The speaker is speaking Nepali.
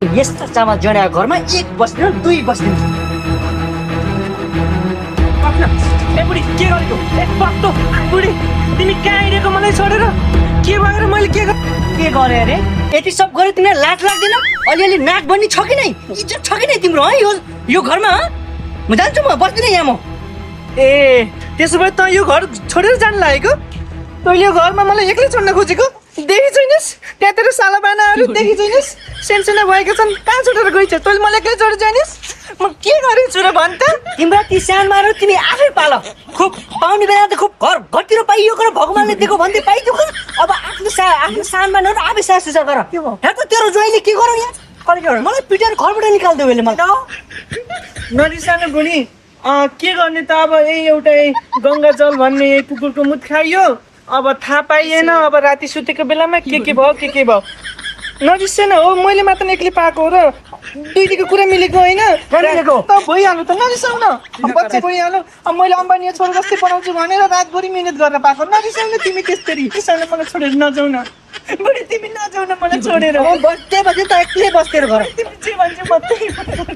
यस्ता चामल जडेको घरमा एक बस्दैन दुई बस्दैन। ए बुढी के गरेको? ए पत्तो बुढी तिमी कहाँ हिँडेको मलाई छोडेर? के भएर मैले के के गरे अरे? यति सब गरे तिमीलाई लाज लाग्दैन? अलिअलि नाक बन्नी छ कि नै? इज्जत छ कि नै तिम्रो यो घरमा? म जान्छु, म बस्दिनँ यहाँ म। ए त्यसो भए त यो घर छोडेर जान लागेको? तैँले यो घरमा मलाई एक्लै छोड्न खोजेको? देखि छैनस् त्यहाँ तेरो साला बानाहरू देखि छैनस् सानसाना भएका छन् कहाँ छोडेर गइछ? तैँले मलाई एक्लै छोडेर जानिस्? म के गरेछु र भन् त? तिम्रो ती सानमाहरू तिमी आफै पाल। खुब पाउने बेला त खुब घरतिर पाइयो र भगवानले दिएको भन्दै पाइदियो। अब आफ्नो सानमानहरू आफै सासुसा गर। हेर्नु तेरो ज्वाइँले के गरौँ यहाँ? मलाई पिटेर घरबाट निकाल्दियो यसले मलाई। नरिसानु बुढी के गर्ने त अब यही एउटा गङ्गा जल भन्ने यही कुकुरको मुत खाइयो। अब थाहा पाइएन अब राति सुतेको बेलामा के भयो नरिसानु हो। मैले मात्र एक्लै पाएको हो र दुईटीको कुरा मिलेको होइन त भइहाल्यो त नरिसाउ न। बच्चा भइहाल्यो। अब मैले अम्बानी छोरा जस्तै बनाउँछु भनेर रातभरि मिहिनेत गरेर पाएको। नरिसाउ न तिमी त्यसरी किसानले मलाई छोडेर नजाउ न बुढी तिमी नजाउ न मलाई छोडेर। बस्दै त एक्लै बस्दै गर। तिमी जे भन्छौ म त्यही